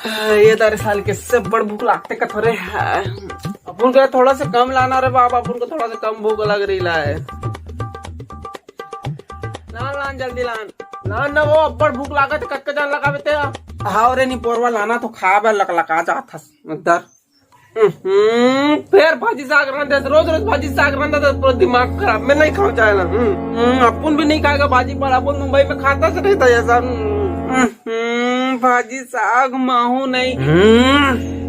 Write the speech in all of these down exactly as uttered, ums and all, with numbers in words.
ये दारे साले के से बड़ भूख लागथे कथों रे। अपन का थोड़ा सा कम लाना रे बाबा, अपन का थोड़ा सा कम भूख लग रही ला है। लान लान जल्दी लान। लान ना वो अब्बड़ भूख लागत है, कतका जान लगावे ते। हाव रे निपोरवा लाना तो खा बे लकलका जात हस। दर। हम्म, फेर भाजी साग रांधे, रोज रोज भाजी साग रांधे तो पूरा दिमाग खराब। मैं नहीं खाऊं चाहे ना। हम्म, हम्म, अपन भी नहीं खाएगा भाजी पाला, अपन मुंबई में खाता से नहीं था ऐसा। हम्म, भाजी साग माहू नहीं। हम्म,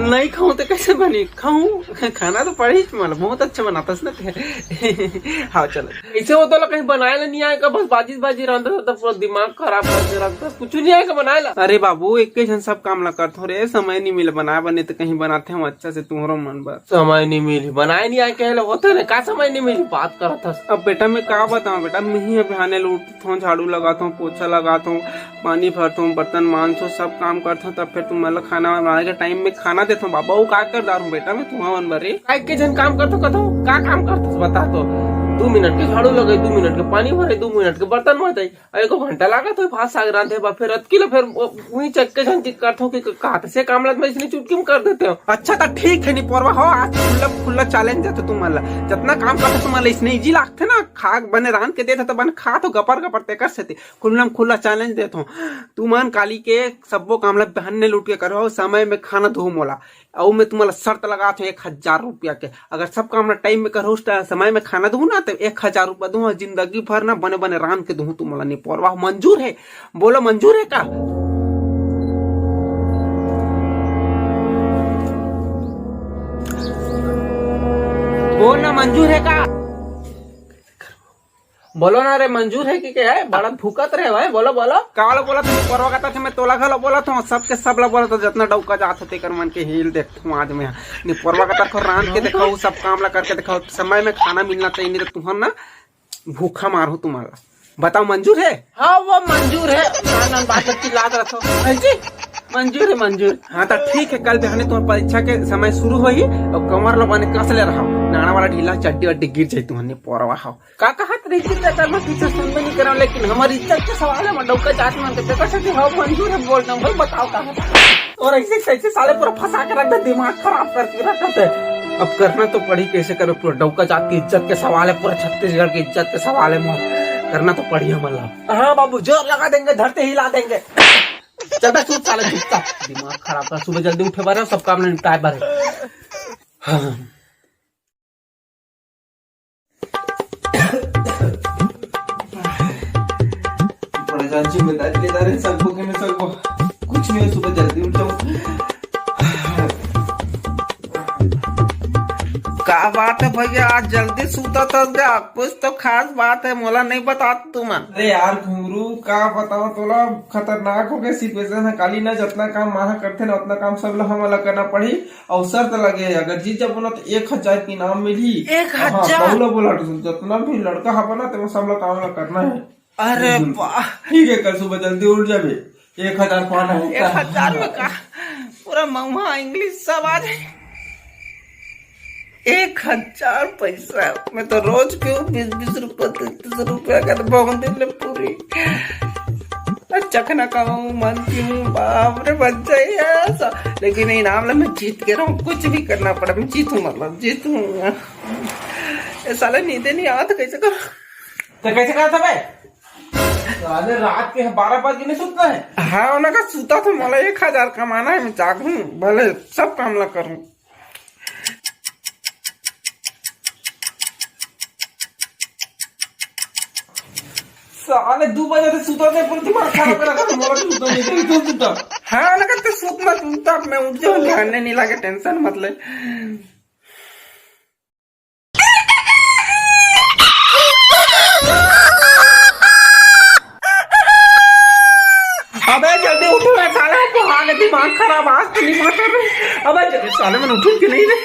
नहीं खाऊं तो कैसे बनी? खाऊं, खाना तो पड़ी, मतलब बहुत अच्छा बनाता है ना। हाँ चलो, ऐसे होता ला कहीं बनाए ला नहीं आएगा, बस भाजी भाजी रांधे तो पूरा दिमाग खराब करके रखता, कुछ नहीं आएगा बनाए ला। अरे बाबू, एक ही झन सब काम ला करथो रे, समय नहीं मिले बनाए बने तो कहीं बनाते हम अच्छा से तुहरो मन बर। समय नहीं मिली, बनाए नहीं आए कहे ला होता है ना, का समय नहीं मिली, बात करत हस। अब बेटा मैं का बताऊं बेटा, मैं ही अभी आने लौट थों, झाड़ू लगाथों, पोछा लगाथों, पानी भरथों, बर्तन मांजथों, सब काम करथों, तब फिर तुमन ला खाना बनाए के टाइम में खाना देथों। बाबा, वो का कर डारूं बेटा मैं तुम्हार मन बर रे? काय के झन काम करथों कथों? का काम करथों बता तो। दू मिनट के झाड़ू लगे, दू मिनट के पानी भरे, दू मिनट के बर्तन मांजे, अउ एको घंटा लागत होही भात साग रांधे बर, फिर अतकी ला फिर वो-, वही चक्के झन करथों कि कहात से काम ला मैं इसने चुटकी में कर देते हो। अच्छा तो ठीक है निपोरवा हो, आज खुल्ला खुल्ला चैलेंज देथों तुमन ला, जतना काम करथों तुमन ला इसने इजी लागथे ना, खा बने रांध के देथों तो बने खाथों गपर गपर तेकर सेती। खुल्लम खुल्ला चैलेंज देथों। तुमन काली के सब्बो काम ला बहन ने लूट के करहू, समय में खाना दहू मोला। अउ मैं तुमन ला शर्त लगाथों एक हजार रुपया के, अगर सब काम ला टाइम में करहू, उस टा-, समय में खाना दहू ना, तो एक हजार रुपया दूंगा, जिंदगी भर ना बने बने रांध के दहू तुमन ला निपोरवा। मंजूर है? बोलो मंजूर है का? बोल ना मंजूर है का? बोलो ना रे, मंजूर है कि क्या है? बड़ा भूकत रहे भाई, बोलो, बोलो। का वाला बोला था, परवा का था, मैं तोला घलो बोला था, सबके सब ला बोला था, जतना डौका जात हो, तेकर मन के हील देख तू आज में। नहीं, परवा का था, रांध के देखो, सब काम ला करके देखो, समय में खाना मिलना चाहिए, नहीं तो तुहर ना भूखा मार हो तुम्हारा। बताओ, मंजूर है? हाँ, वो मंजूर है। ना, ना, बात अच्छी लाग रहा था। हाँ जी, मंजूर है, मंजूर। हाँ, तो ठीक है, कल बिहाने तुम्हार परीक्षा के समय शुरू होही, अउ कमर ला बने कस ले रहा, नाना वाला ढीला चड्डी वड्डी गिर जाए तुम्हारे, परवा हो। का कहत रही थी, तेकर मैं पीछे सुनबे नहीं करम, लेकिन हमारी इज्जत के सवाल है, मैं डौका जात मन के तेकर से हम मंजूर है बोल रहा हूँ भाई, बताओ का है? और ऐसे कैसे साले पूरा फंसा के रख दे, दिमाग खराब करके रख दे। अब करना तो पड़ी, कैसे करो, पूरा डौका जात की इज्जत के सवाल है, पूरा छत्तीसगढ़ की इज्जत के सवाल है, मोहन। करना तो पड़ी हमन ला। हाँ बाबू, जोर लगा देंगे, धरती हिला देंगे। चल बे, सूत साले, चुपचाप। दिमाग खराब कर, सुबह जल्दी उठे बारे, सब काम निपटाए बारे। हाँ। बड़े जान जिम्मेदारी लेता रहे, सबको के मैं सबको कुछ नहीं हो, सुबह जल्दी उठ जाऊं। का बात है भैया, आज जल्दी सूता था क्या? कुछ तो खास बात है, मोला नहीं बता तुमन। अरे यार घुंगरू, का बताओ तोला, खतरनाक हो गए सिचुएशन है। काली ना जतना काम माहा करथे ना, उतना काम सब ला हमन ला करना पड़ी। अउ शर्त लगे, अगर जीत जाबो ना, तो एक हजार के इनाम मिलही। एक हजार? हाँ, बहू ला बोला, जतना भी लड़का हबे ना, तेमा सब ला काम ला करना है। अरे हम्म। वाह। ठीक है, कल सुबह जल्दी उठ जाबे, एक हजार पाना है। एक हजार में का पूरा महुआ इंग्लिश सब आ जाए। एक हजार पैसा, मैं तो रोज के बीस बीस रुपया, तीस तीस रुपया का तो बहुत दिन ले पूरी। चखना कमाऊं, मन पीऊं, बाप रे, बच जाए ऐसा। लेकिन इनाम ला मैं जीत के रहूं, कुछ भी करना पड़ा, मैं जीतूं, मतलब, जीतूं। ये साले नींदे नहीं आवत, कैसे करूं? तो कैसे करत हबे? साले रात के बारह बजे नहीं सुतना है? हाँ, उन्हें का सुता तो मोला एक हजार कमाना है, मैं जागूं, भले सब काम ला करूं। साले दो बजे से सुता थे, पूरा दिमाग खराब कर रखा है, मोला भी सुता नहीं, तू सुता। हाँ, लगा तो सुतना, सुतना, मैं उठ जाऊं, ध्यान नहीं लगे, टेंशन मत ले। अबे जल्दी उठो रे साले, पोहा के दिमाग खराब, आज तो नहीं मार रहे। अबे ज-, साले मन उठूं कि नहीं रे?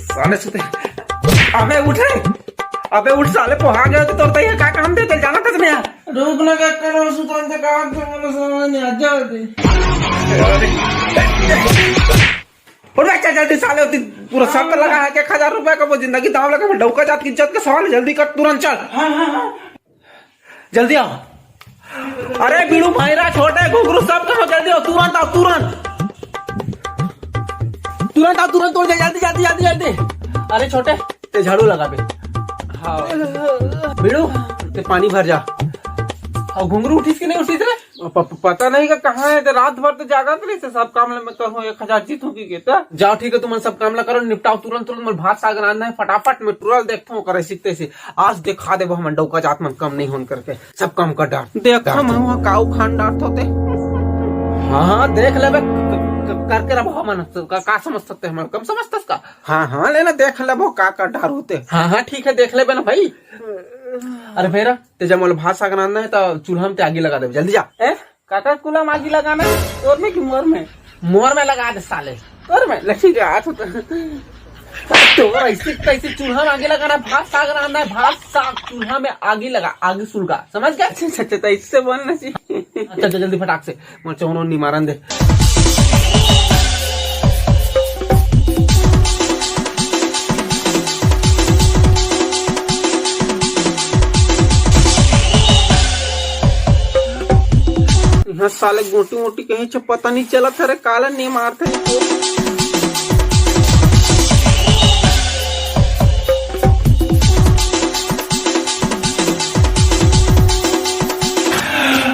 साले सुते। अबे उठ रे। अबे उठ साले, पोहा गए तो तोरता ही है, का काम दे, चल जाना था तुम्हें यार। रुक ना, क्या करो, सुतान से कहा तो बोलो, समझ नहीं आ जाओ। और भाई, चल जल्दी साले, होती पूरा शर्त लगा है कि एक हजार रुपया का वो जिंदगी दांव लगा, डौका जात की इज्जत का सवाल है, जल्दी कर, तुरंत चल। हाँ, हाँ, हाँ। जल्दी आओ। अरे बीड़ू, भैरा, छोटे, घुघरू, सब कहाँ, जल्दी आओ, तुरंत आओ, तुरंत। तुरंत आओ, तुरंत तोड़ दे, जल्दी, जल्दी, जल्दी, जल्दी। अरे छोटे, ते झाड़ू लगा बे। हाँ। बीड़ू, ते पानी भर जा। अउ घुघरू उठिस कि नहीं उठिस रे? प-, प-, पता नहीं का कहाँ है, ते रात भर तो जागत रहिस, सब काम ले मैं करूँ, एक हजार जीतूँ की कहता। जाओ ठीक है, तुमन सब काम ला करो, निपटाओ तुरंत, तुरंत मोर भात साग रांधना है, फटाफट मैं टुरल देखता हूँ, करे सीखते से। आज दिखा देबो हमन डौका जात मन कम नहीं होन करके, सब काम कर डार। देखो डार। मैं वहाँ का उखान डारत होते। हाँ, हाँ, देख लेबे, क-, क-, क-, करके रहो हमन, का, का समझ सकते हैं हमन, कम समझतस का? हाँ, हाँ, लेना देख लेबो का, का डार होते। हाँ, हाँ, ठीक है, देख लेबे ना भाई। अरे भैरा, ते जब मोला भात साग रांधना है, तो चूल्हा में ते आगी लगा देबे, जल्दी जा। ए? काकर कुला में आगी लगाना है? तोर में कि मोर में? मोर में लगा दे साले। तोर में? लक्ष्मी के हाथ होता। तोर ऐसे, कैसे चूल्हा में आगी लगाना है? भात साग रांधना है, भात साग चूल्हा में आगी लगा, आगी सुलगा, समझ गया? अच्छा, अच्छा, अच्छा, तो इससे बोलना चाहिए। अच्छा, अच्छा, जल्दी फटाक से, मोर चौनो निमारन दे। यहाँ साले गोटी मोटी कहीं से पता नहीं चलत हे रे, काला नहीं मारत हे।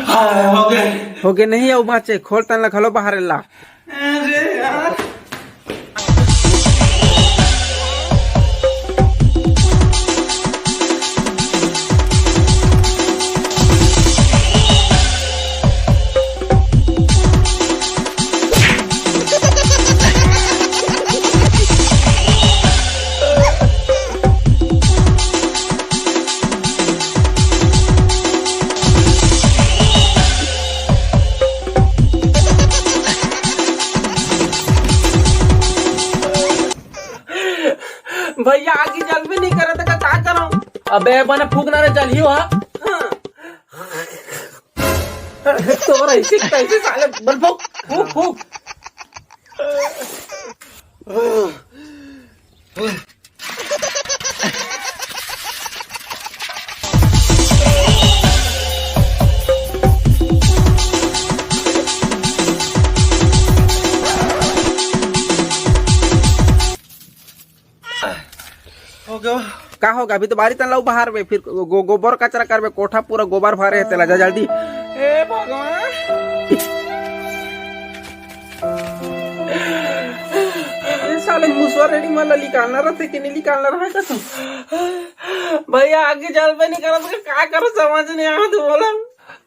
हाँ, हो गए। हो गए नहीं, अउ बाचे, खोल तन ला घलो बाहर ला। अरे यार। भैया, आगी जलबे नहीं करत का, का करो? अबे बने फूक ना रे, जलही हो। हाँ। तोर ऐसे कैसे साले, बल फूक, फूक, फूक। हो गया। का होगा? अभी तो बारी तन लऊ बाहर में, फिर गो-, गोबर कचरा करबे, कोठा पूरा गोबर भरे हे, तेला जा जल्दी। हे भगवान। ये साले मुसवा रेडी मन ला निकालना रहते कि नहीं निकालना रहता तू? भैया, आगी जलबे नहीं करत, का करो, समझ नहीं आवत, बोला।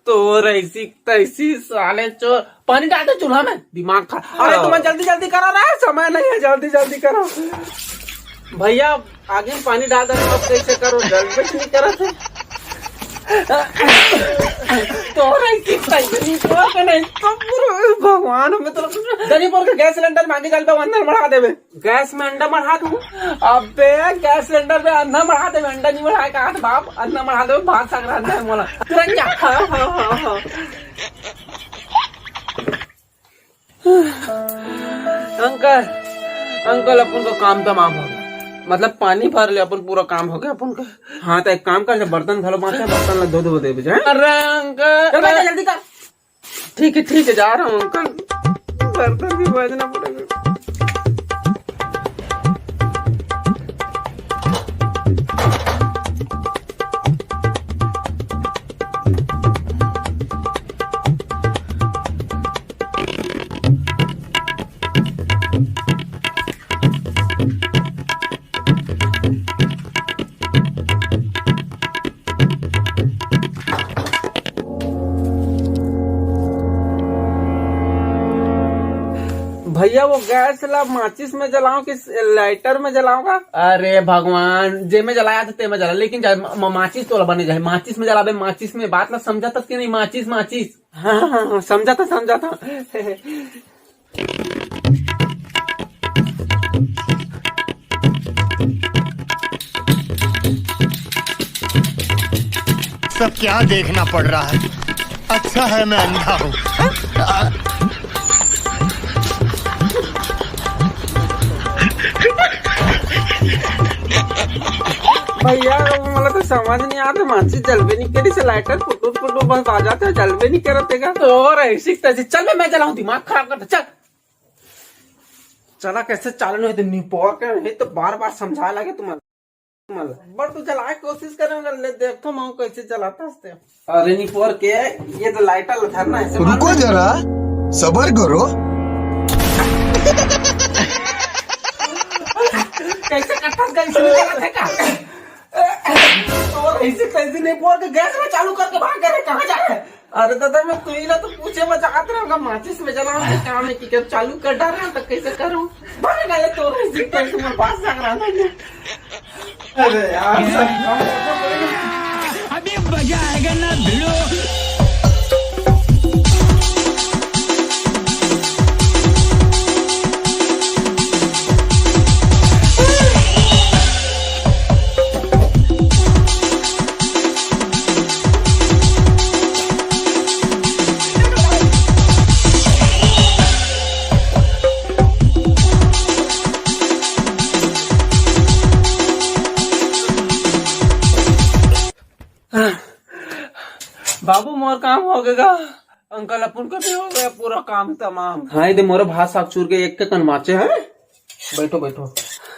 तोर ऐसी तैसी साले चोर। पानी डाल दे चूल्हा में, दिमाग खा। अरे हाँ। तुम जल्दी जल्दी करो रे, समय नहीं है, जल्दी जल्दी करो। भैया, आगे में पानी डाल दे, अब कैसे करो, जल्दी नहीं करो थे। तोर ऐसी तैसी चोर के नहीं तो पूरा भगवान हमें तो। दनीपुर के गैस सिलेंडर मांगे जल पे अंदर बढ़ा देवे। गैस में अंडा मढ़ा दूं। अबे गैस सिलेंडर में अंडा मढ़ा दे, अंडा नहीं मढ़ाए का हाथ बाप, अंडा मढ़ा दे, भात साग रांधना है मोला। तुरंत जा। हाँ, हाँ, हाँ, हाँ। अंकल, अंकल, अपन को काम तमाम हो गया, मतलब पानी भर ले, अपन पूरा काम हो गया अपन का। हाँ, तो एक काम कर ले, बर्तन घलो बांचे, बर्तन ला धो धो दे बजे, हैं? अरे अंकल, चल बेटा, जल्दी कर। ठीक है, ठीक है, जा रहा हूँ अंकल, बर्तन भी बाजना पड़ेगा। भैया, वो गैस ला माचिस में जलाओ कि लाइटर में जलाओ का? अरे भगवान, जे में जलाया था ते में जला, लेकिन जा, म-, माचिस तो बने जाए, माचिस में जलाबे, माचिस में बात ला समझा तक कि नहीं, माचिस, माचिस। हाँ, हाँ, हाँ, समझा था, समझा था। सब क्या देखना पड़ रहा है? अच्छा है मैं अंधा हूँ। भैया, मतलब तो समझ नहीं आत, माचिस जलबे नहीं करी, से लाइटर पुटुर पुटुर बस बाजत हे, जलबे नहीं करत हे का। तो और ऐसी तैसी, चल बे, मैं जलाऊं, दिमाग खराब करता, चल। चला, कैसे चालू नहीं होते, निपोर के नहीं तो बार बार समझा लगे तुम। बड़ तू जलाए कोशिश करे, मगर ले देख तो मैं कैसे जलाता हंसते। अरे निपोर के, ये तो लाइटर ला धरना है, रुको जरा, सबर करो। कैसे कट्ठा गैस में जलाते का? तो ऐसे कैसे निपोर के गैस में चालू करके भाग गए, कहाँ जा रहे? अरे दादा, मैं तुही ला तो पूछे बचात रहूंगा, माचिस में जलाओ तो काम है कि कब चालू कर डाल रहे हैं तो कैसे करूँ? भाग गए तो ऐसे कैसे मैं बात सक रहा था। अरे यार, सब काम करना पड़ेगा। अभी मजा आएगा ना भिड़ो। बाबू, मोर काम हो गए गा। अंकल, अपन का भी हो गया पूरा काम तमाम। हाँ, ये दे मोर भात साग चूर के एक के कन बाँचे हे। बैठो, बैठो।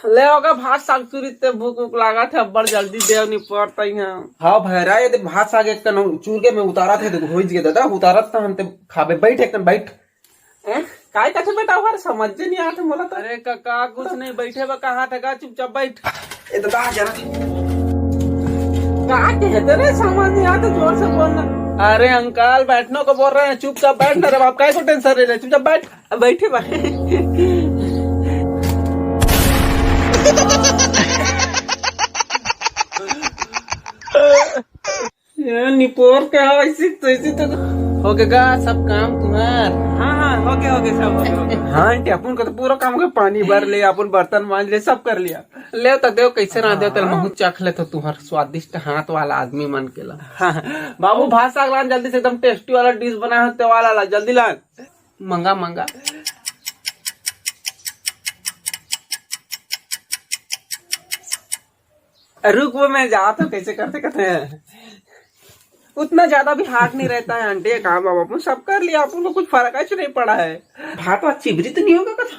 ले होगा भात साग चूर, इतने भूख उख लागत हे, अब्बड़ जल्दी देव निपटत ही। हाँ भैरा, ये दे भात साग एक कन चूर के मैं उतारत हे, देखो, होइच गे दादा, उतारत त हम ते खाबे। बैठ, एक कन बैठ। हैं? काय कथे बेटा, ओहर समझ नहीं आत मोला तो। अरे काका, कुछ नहीं, बैठे बा, कहा था का, चुपचाप बैठ। ए दादा, आ जा ना। का कहते रे, समझ नहीं आत, जोर से बोलना। अरे अंकल, बैठने को बोल रहे हैं, चुपचाप बैठ ना रे बाप, काय को टेंशन ले रहे, चुपचाप बैठ। अब बैठे बा। ये निपोर के हो, ऐसी तैसी तो। हो गए गा सब काम तुम्हार? हाँ, हाँ, हो गए, हो गए, सब हो गए, हो गए। हाँ आंटी, अपन का तो पूरा काम हो गया, पानी भर ले, अपन बर्तन मांज ले, सब कर लिया। ले तो देव, कैसे रांधे हो, तेल महू चख ले तो तुम्हार स्वादिष्ट हाथ वाला आदमी मन के ला। हाँ, हाँ। बाबू, भात साग लान जल्दी से, एकदम टेस्टी वाला डिश बना है, ते वाला ला, जल्दी लान। मंगा, मंगा। रुक, वो मैं जाता हूँ, कैसे करते करते हैं। उतना ज्यादा भी हार्ड नहीं रहता है आंटी, ये काम अब अपन सब कर लिया, अपन को कुछ फर्क आज नहीं पड़ा है। भात वात चिबरी तो नहीं होगा कथा?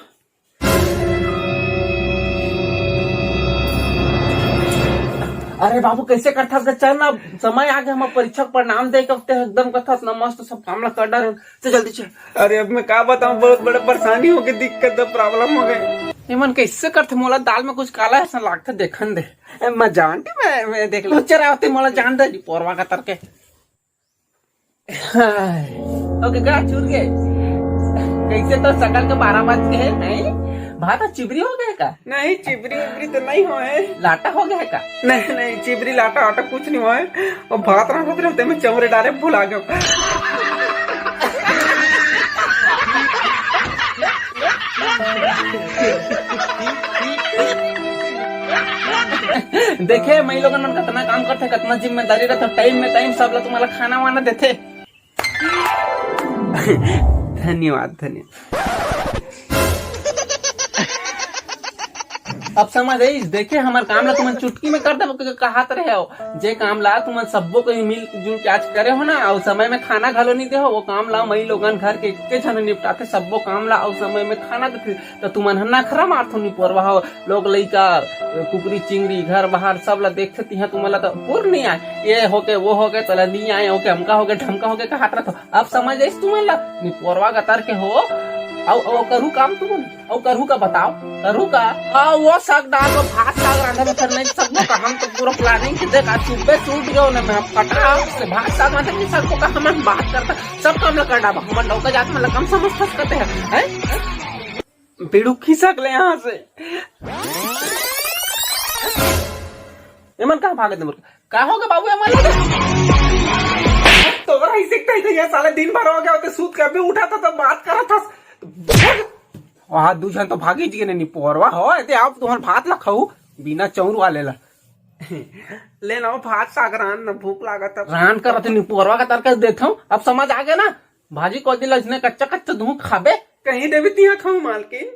अरे बाबू, कैसे करथस गा? चल ना, समय आ गया, हम परीक्षा के परिणाम दे के हफ्ते एकदम कथस ना, मस्त सब काम ला कर डारे। चल जल्दी चल। अरे अब मैं का बताऊं, बहुत बड़े परेशानी हो गई, दिक्कत, प्रॉब्लम हो गए। ये मन कैसे करथे, मोला दाल में कुछ काला ऐसा लागथे, देखन दे। ए, मैं जानती, मैं, मैं देख लो, चल आवते, मोला जान दे, पोरवा का तरके। हाय। ओके, गा चुर गए। कैसे तो सकल के बारह बज के है, नहीं? भात और चिबरी हो गए का? नहीं, चिबरी उबरी तो नहीं होए। लाटा हो गया है का? नहीं, नहीं, चिबरी लाटा आटा कुछ नहीं होए। वो भात रांधत रहते में चौरे डारे भुला गए। देखे, मई लोगन मन कतना काम करथे, कतना जिम्मेदारी रहथे, टाइम में टाइम सब ला तुम्हारा खाना वाना देथे। धन्यवाद, धन्यवाद। अब समझ आइस, देखे, हमर काम ला तुमन चुटकी में कर देबो, के कहत रहे हो, जे काम ला तुमन सब्बो कोई मिल जुल के आज करे हो ना, अउ समय में खाना घलो नहीं दे हो, वो काम ला मई लोगन घर के एके झन निपटाथे, सब्बो काम ला अउ समय में खाना देथे। त तुमन ह नखरा मारथो निपोरवा हो, लोग लइका, कुकरी चिंगरी, घर बाहर सब ला देखथे, तिहा तुमन ला त पुर नहीं आए, ये होके वो होके तोला नहीं आए, होके हमका होके ढमका होके कहत रहथो। अब समझ आइस तुमन ला, निपोरवा गतर के हो। अउ, अउ करहू काम तुमन, अउ करहू का बताओ, करहू का? हाँ, वो साग डाल, वो भात साग रांधे में फिर नहीं सकबो का, हम तो पूरा प्लानिंग के देख, आज सुबह सूट गयो ना मैं, फटाक से भात साग रांधे नहीं सकबो का, हम बात करता, सब काम ला कर डाबा, हमन नौका जात में ला कम समझ सकते हैं, हैं? बिड़ू खिसक ले यहाँ से। एमन कहाँ भागत हे मोर? का हो गे बाबू, एमन लगे? तोरा ही सिखता ही था, ये साले दिन भर हो गया होते सूत के, अभी उठा था तो बात करा था। वहाँ दू झन तो भागी जी ने निपोरवा हो, ते आप तुम्हार भात ला खाऊ, बिना चौर वाले ला। ले ना भात साग रान ना, भूख लागत है। रान करत निपोरवा का तरका देता हूँ, अब समझ आ गया ना? भाजी को दिल इसने कच्चा कच्चा दूँ खाबे। कहीं देवी तिया खाऊ मालकिन।